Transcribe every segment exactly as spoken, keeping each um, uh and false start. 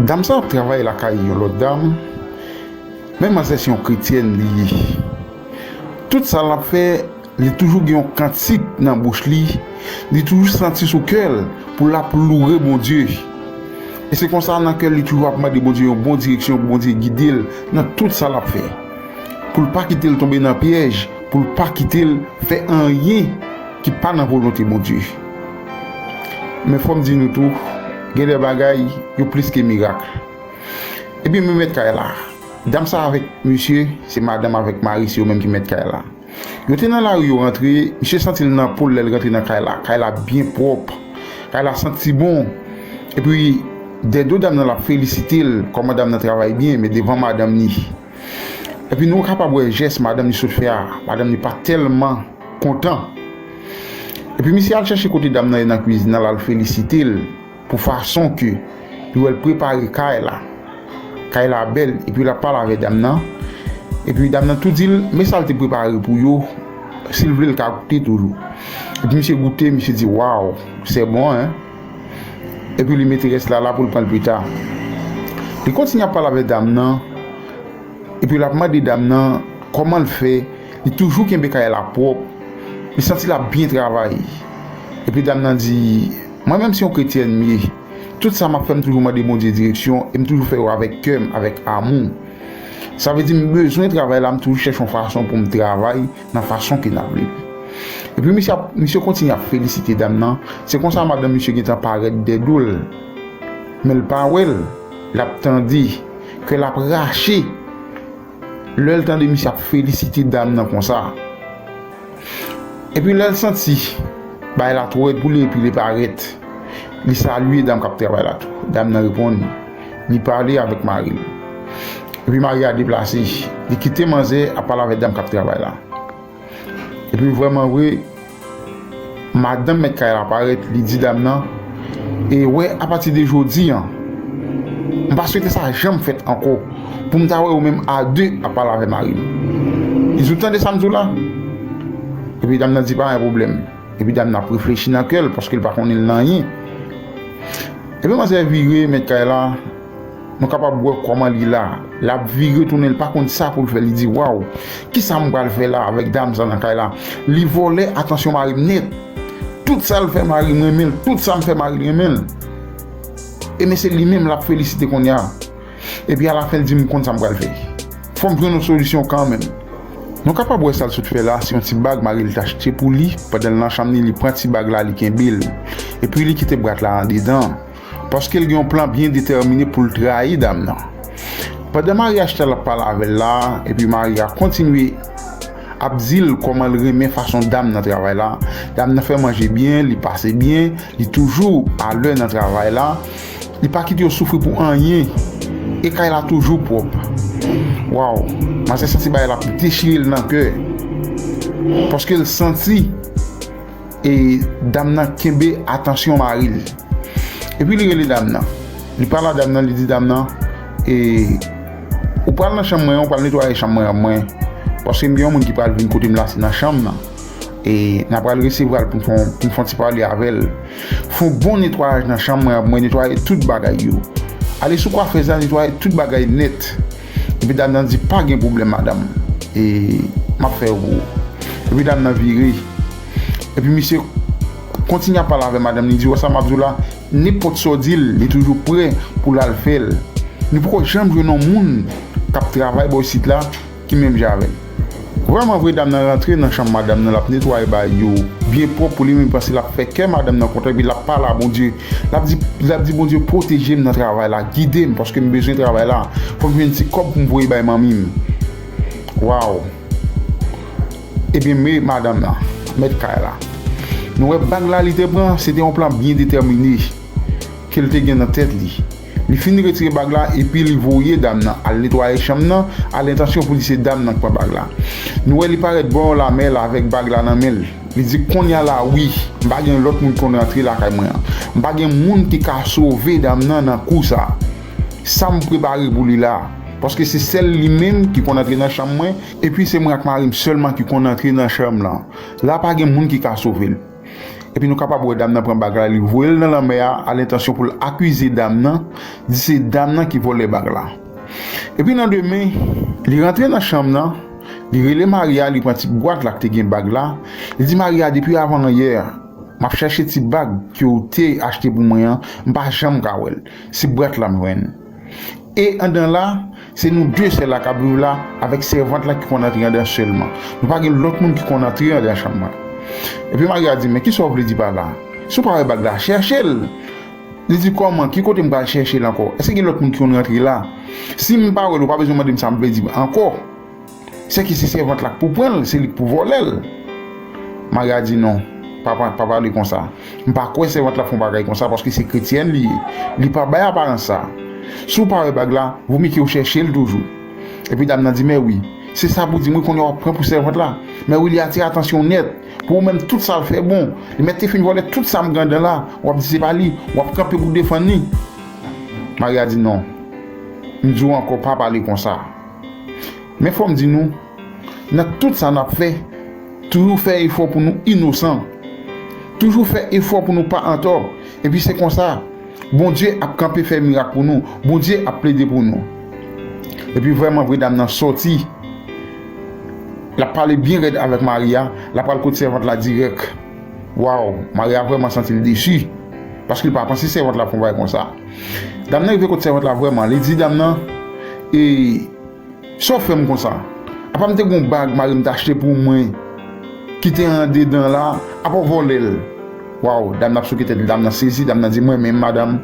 Dam sa ap travay lakay yon lòt dam, men manzè se yon kretyèn li ye. Tout sa l ap fè, li toujou gen yon kantik nan bouch li, li toujou santi sou kè l pou l ap loure Bondye. E se konsa nan kè l, li toujou ap mande Bondye yon bon direksyon, pou Bondye gide l nan tout sa l ap fè. Pou l pa kite l tonbe nan pyèj, pou l pa kite l fè anyen ki pa nan volonte Bondye. Men fò m di nou tou, gen de bagay, yo plis ke mirak. Ebyen, men mèt kay la. Dam sa avèk misye, se madanm avèk mari, se yo menm ki mèt kay la. Yo te nan lari, yo rantre, misye santi l nan po l lè l rantre nan kay la. Kay la byen pwòp. Kay la santi bon. Epi, dèyè do dam nan, l ap felisite l, kòman dam nan travay byen, men devan madanm li. Epi nou kapab wè jès madanm li sot fè a. Madanm li pa tèlman kontan. Epi misye al chèche kote dam nan ye nan kwizin nan, l al felisite l pou fason ke li wè l prepare kay la. Kay la bèl, epi l ap pale avè dam nan. Epi dam nan tou di l, men sa l te prepare pou yo, si l vle l ka goute toujou. Epi misye goute, misye di, waw, c'est bon, hein? Epi li mete rès la la pou l pran l pita. Li kontinye ap pale avè dam nan, epi l ap mande dam nan kòman l fè, li toujou kenbe kay la pwòp, li santi l ap byen travay. Epi dam nan di, mwen menm se yon kretyèn m ye. Tout sa m ap fè, m toujou mande Bondye direksyon e m toujou fè yo avèk kè m, avèk amou. Sa vle di m bezwen travay la, m toujou chèche yon fason pou m travay nan fason ke n ap vle. Epi misye ap, misye kontinye ap felisite dam nan. Se konsa madanm misye gentan parèt dèyè do l. Men l pa wè l. L ap tande. Kè l ap rache. Lè l tande misye ap felisite dam nan konsa. Epi lè l santi bagay la twò rèd pou li epi li parèt, li salye dam k ap travay la tou. Dam nan reponn, li pale avèk mari l. Epi mari a deplase, li kite manzè ap pale avèk dam k ap travay la. Epi vrèman vre, madanm mèt kay la parèt, li di dam nan, e wè, apati de jodi a, m pa swete sa janm fèt ankò, pou m ta wè ou menm a de ap pale avè mari m. Li di, ou tande sa m di w la? Epi dam nan di, pa gen pwoblèm. Epi dam nan ap reflechi nan kè l, paske l pa konnen l nan anyen. Epi manzè vire, mèt kay la, nou kapab wè kòman li la. L ap vire tounen, l pa konn sa pou l fè. Li di, waw, kisa m pral fè la avèk dam sa nan kay la? Li vòlè atansyon mari m nèt. Tout sa l fè, mari m renmen l. Tout sa m fè, mari l renmen l. E men se li menm l ap felisite kounye a. Epi alafen l di m konn sa m pral fè. Fò m jwenn yon solisyon kanmenm. Nou kapab wè sa l sot fè la, se yon ti bag mari l t achte pou li. Pandan l nan chanm li, li pran ti bag la, li kenbe l. Epi li kite bwat la andedan. Paske l gen yon plan byen detèmine pou l trayi dam nan. Pandan mari achte a l ap pale avè l la, epi mari a kontinye ap di l kòman l renmen fason dam nan travay la. Dam nan fè manje byen, li pase byen, li toujou alè nan travay la. Li pa kite yo soufri pou anyen. E kay la toujou pwòp. Waw, manzè santi bagay la ap dechire l nan kè. Paske l santi e dam nan kenbe atansyon mari l. Epi li rele dam nan. Li pale a dam nan, li di dam nan, e, ou pral nan chanm mwen an, ou pral netwaye chanm mwen an pou mwen. Paske m gen yon moun ki pral vin kote m la, se nan chanm nan. E n a pral resevwa l pou n fè yon, pou n fè yon ti pale avè l. Fè yon bon netwayaj nan chanm mwen an pou mwen, netwaye tout bagay yo. Ale sou kwafèz la, netwaye tout bagay nèt. Epi dam nan di, pa gen pwoblèm, madanm. E m ap fè yo pou ou. Epi dam nan vire. Epi misye kontinye ap pale avè madanm li, di, wè sa m ap di w la, nenpòt sa w di l, li toujou prè pou l al fè l. Nou poko janm jwenn yon moun k ap travay bò isit la ki menm jan avè l. Vrèman vre, dam nan rantre nan chanm madanm nan, l ap netwaye bagay yo byen pwòp pou li menm, li panse l ap fè kè madanm nan kontan, epi l ap pale a Bondye. L ap di, l ap di, Bondye, pwoteje m nan travay la, gide m, paske m bezwen travay la. Fò m jwenn ti kòb pou m voye bay manmi m. Waw! Ebyen, men madanm nan, mèt kay la. Nou wè bag la li te pran, se te yon plan byen detèmine ke l te gen nan tèt li. Li fin retire bag la, epi li voye dam nan al netwaye chanm nan, a lentansyon pou di se dam nan k pran bag la. Nou wè li parèt bò yon lamèl avèk bag la nan men l. Li di, kounye a la, wi, m pa gen lòt moun ki konn rantre lakay mwen an. M pa gen moun ki ka sove dam nan nan kou sa. Sa m prepare pou li la, Paske se sèl li menm ki konn antre nan chanm mwen, epi se mwen ak mari m sèlman ki konn antre nan chanm lan. La pa gen moun ki ka sove l. Epi nou kapab wè dam nan pran bag la, li voye l nan lanmè a, a lentansyon pou l akize dam nan, di se dam nan ki vòlè bag la. Epi nan demen, li rantre nan chanm nan, li rele Maria, li pran ti bwat la ki te gen bag la, li di Maria, depi avan yè, m ap chèche ti bag ke w te achte pou mwen an, m pa janm ka wè l. Se bwat la m jwenn. E anndan la, se nou de sèl la k ap viv la, avèk sèvant la ki konn antre anndan sèlman. Nou pa gen lòt moun ki konn antre anndan chanm nan. Epi Maria di, men kisa w vle di pa la? Si w pa wè bag la, chèche l. Li di, kòman? Ki kote m pral chèche l ankò? Èske gen lòt moun ki konn rantre la? Si m pa wè l, ou pa bezwen mande m sa m vle di ankò. Sèke se sèvant la k pou pran l, se li k pou vòlè l. Maria di, non, pa, pa, pa pale konsa. M pa kwè sèvant la fè yon bagay konsa paske se kretyèn li ye. Li pa bay aparans sa. Si w pa wè bag la, vomye ke w chèche l toujou. Epi dam nan di, mè wi, se sa pou di m wi, kounye a w ap pran pou sèvant la. Mè wi, li atire atansyon w nèt. Pou ou menm, tout sa l fè bon. Li mèt te fin vòlè tout sa m gen anndan la, w ap di se pa li, w ap kanpe pou defann li. Maria di, non. M di w ankò, pa pale konsa. Men fò m di nou, nan tout sa n ap fè, toujou fè efò pou nou inosan. Toujou fè efò pou nou pa antò. Epi se konsa, Bondye ap kanpe fè mirak pou nou. Bondye ap plede pou nou. Epi vrèman vre dam nan sòti. L ap pale byen rèd avèk Maria, l ap pral kot sèvant la dirèk. Waw, Maria vrèman santi l desi. Paske l pa panse sèvant la ap fè yon bagay konsa. Dam nan rive kot sèvant la vrèman, li di dam nan, e, sa w fè m konsa? Apa m te gen yon bag mari m te achte pou mwen ki te andedan la, apa w vòlè l? Waw, dam nan ap souke tèt li, dam nan sezi, dam nan di, mwen menm, madanm,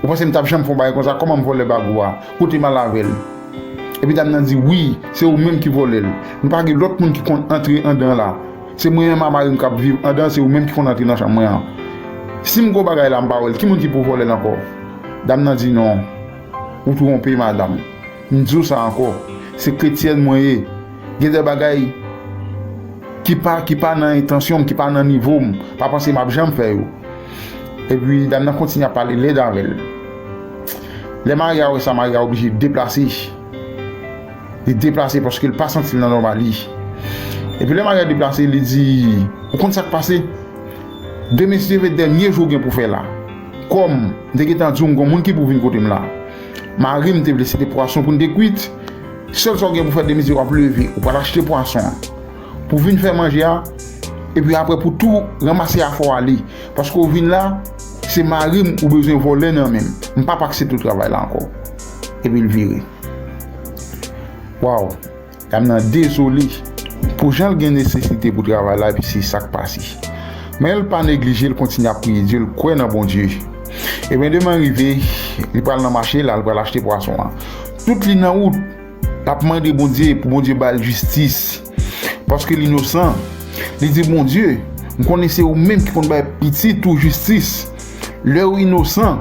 ou panse m t ap janm fè yon bagay konsa? Kòman m vòlè bag ou a? Kote m al avè l? Epi dam nan di, wi, se ou menm ki vòlè l. Nou pa gen lòt moun ki konn antre anndan la. Se mwen menm ak mari m k ap viv anndan, se ou menm ki konn antre nan chanm mwen an. Si m gen yon bagay la, m pa wè l, ki moun ki pou vòlè l ankò? Dam nan di, non, ou twonpe, madanm. M di w sa ankò, se kretyèn mwen ye. Gen de bagay ki pa, ki pa nan entansyon m, ki pa nan nivo m, pa panse m ap janm fè yo. Epi dam nan kontinye ap pale lèd avè l. Lè Maria wè sa, Maria oblije deplase. Li deplase paske l pa santi l nan nòmal li. Epi lè Maria deplase, li di, ou konn sa k pase? Demen, si Dye vle, dènye jou w gen pou fè la. Kòm m te gentan di w, m gen yon moun ki pou vin kote m la. Mari m te vle se te pwason pou n te kwit. Sèl sa w gen pou fè demen, se w ap leve, ou pral achte pwason an. Pou vin fè manje a, epi apre pou tou ranmase afè w ale. Paske w vin la, se mari m ou bezwen vòlè nan men m. M p ap aksepte w travay la ankò. Epi l vire. Waw! Dam nan dezole pou jan l gen nesesite pou travay la, epi se sa k pase. Men l pa neglije, l kontinye ap priye Dye, l kwè nan Bondye. Ebyen, demen rive, li pral nan mache la, li pral achte pwason an. Tout li nan wout, l ap mande Bondye pou Bondye ba l jistis. Paske l inosan. Li di, Bondye, m konnen se ou menm ki konn bay pitit ou jistis. Lè w inosan,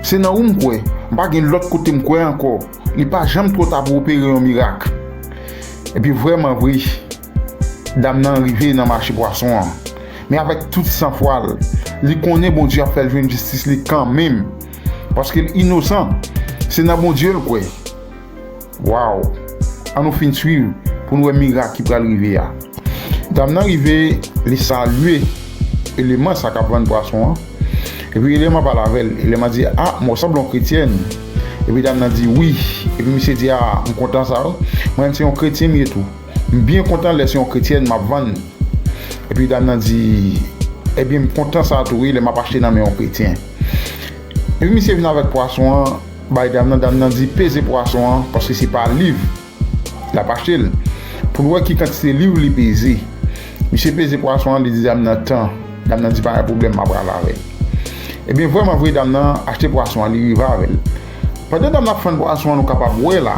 se nan ou m kwè. M pa gen lòt kote m kwè ankò. Li pa janm twò ta pou opere yon mirak. Epi vrèman vre, dam nan rive nan mache pwason an. Men avèk tout sanfwa l, li konnen Bondye ap fè l jwenn jistis li kanmenm. Paske l inosan. Se nan Bondye l kwè. Waw! Ann nou fin swiv pou n wè mirak ki pral rive a. Dam nan rive, li salye eleman sa k ap vann pwason an. Epi eleman pale avè l. Eleman di, a, mwen sanble yon kretyèn. Epi dam nan di, wi. Epi misye di, a, m kontan sa, wi. Mwen menm se yon kretyen m ye tou. M byen kontan lè se yon kretyèn m ap vann. Epi dam nan di, ebyen, m kontan sa tou, wi, lè m ap achte nan men yon kretyen. Epi misye vin avèk pwason an, bay dam nan, dam nan di, peze pwason an, paske se pa liv l ap achte l, pou l wè ki kantite liv li peze. Misye peze pwason an, li di dam nan, tan. Dam nan di, pa gen pwoblèm, m ap pral avè l. Ebyen, vrèman vre, dam nan achte pwason an, li rive avè l. Pandan dam nan ap fann pwason an, nou kapab wè la,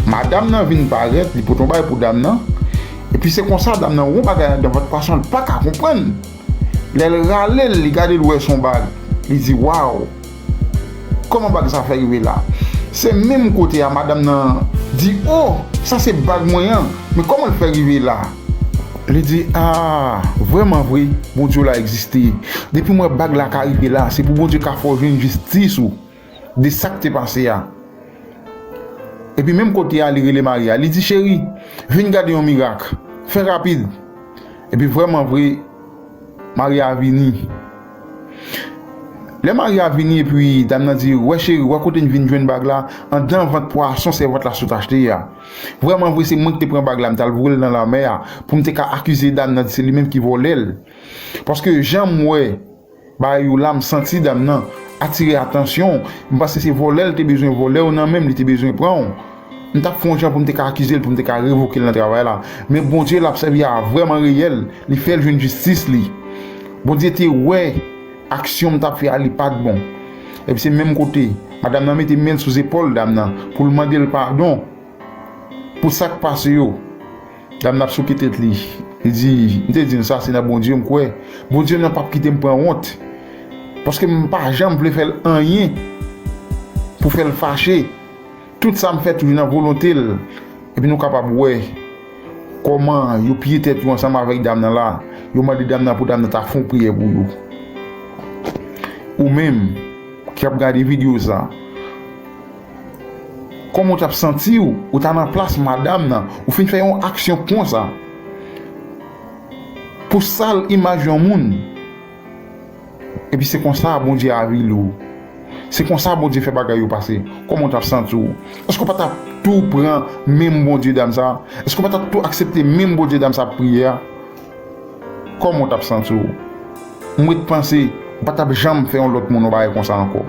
madanm nan vin parèt, li pote yon bagay pou dam nan. Epi se konsa, dam nan wè yon bagay anndan vant pwason an, li pa ka konprann. Lè l rale l, li gade l, wè se yon bag. Li di, waw! Kòman bag sa fè rive la? Se menm kote a, madanm nan di, o, sa se bag mwen an. Men kòman l fè rive la? Li di, a, vrèman vre, Bondye w la egziste. Depi m wè bag la ka rive la, se pou Bondye ka fè w jwenn jistis ou de sa k te pase a. Epi menm kote a, li rele Maria. Li di, "Cheri, vin gade yon mirak. Fè rapid." Epi vrèman vre, Maria vini. Lè Maria vini, epi dam nan di, "Wè cheri, wè kote n vin jwenn bag la, anndan vant pwason sèvant la sot achte a. Vrèman vre, se mwen ki te pran bag la, m t al voye l nan lanmè a, pou m te ka akize dam nan, di se li menm ki vòlè l. Paske jan m wè bagay yo la, m santi dam nan atire atansyon w. M panse se vòlè l te bezwen vòlè w nan men m, li te bezwen pran w. M t ap fè yon jan pou m te ka akize l, pou m te ka revoke l nan travay la. Men Bondye l ap sèvi a vrèman reyèl, li fè l jwenn jistis li. Bondye te wè aksyon m t ap fè a, li pa t bon." Epi se menm kote, madanm nan mete men l sou zepòl dam nan pou l mande l padon pou sa k pase yo. Dam nan ap souke tèt li. Li di, "M te di n sa, se nan Bondye m kwè. Bondye nan p ap kite m pran wont. Paske m pa janm vle fè l anyen pou fè l fache. Tout sa m fè toujou nan volonte l." Epi nou kapab wè kòman yo piye tèt yo ansanm avèk dam nan la. Yo mande dam nan pou dam nan ta fè yon priyè pou yo. Ou menm ki ap gade videyo sa, kòman w t ap santi w? Ou ta nan plas madanm nan, ou fin fè yon aksyon konsa pou sal imaj yon moun. Epi se konsa Bondye avili w. Se konsa Bondye fè bagay yo pase. Kòman w t ap santi w? Èske w pa t ap tou pran menm Bondye dam sa? Èske w pa t ap tou aksepte menm Bondye dam sa ap priye a? Kòman w t ap santi w? Mwen t panse ou pa t ap janm fè yon lòt moun yon bagay konsa ankò.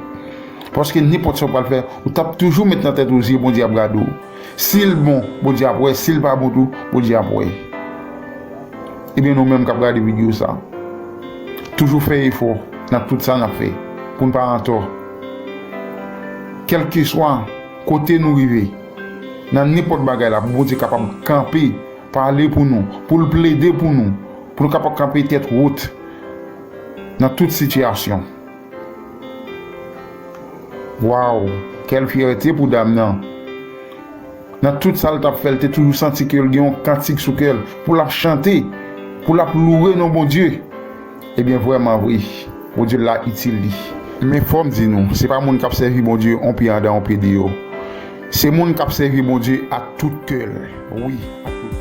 Paske nenpòt sa w pral fè, ou t ap toujou met nan tèt ou zye Bondye ap gade w. Si l bon, Bondye ap wè. Si l pa bon tou, Bondye ap wè. Ebyen, nou menm k ap gade videyo sa, toujou fè efò nan tout sa n ap fè pou n pa antò. Kèlkeswa kote nou rive, nan nenpòt bagay la, pou Bondye kapab kanpe, pale pou nou, pou l plede pou nou, pou nou kapab kanpe tèt wot nan tout sitiyasyon. Waw, kèl fyète pou dam nan! Nan tout sa l t ap fè, l te toujou santi ke l gen yon kantik sou kè l, pou l ap chante, pou l ap louwe non Bondye. Ebyen, vrèman vre, Bondye la itil li. Men fò m di nou, se pa moun k ap sèvi Bondye on pye anndan, on pye deyò. Se moun k ap sèvi Bondye ak tout kè l. Wi, ak tout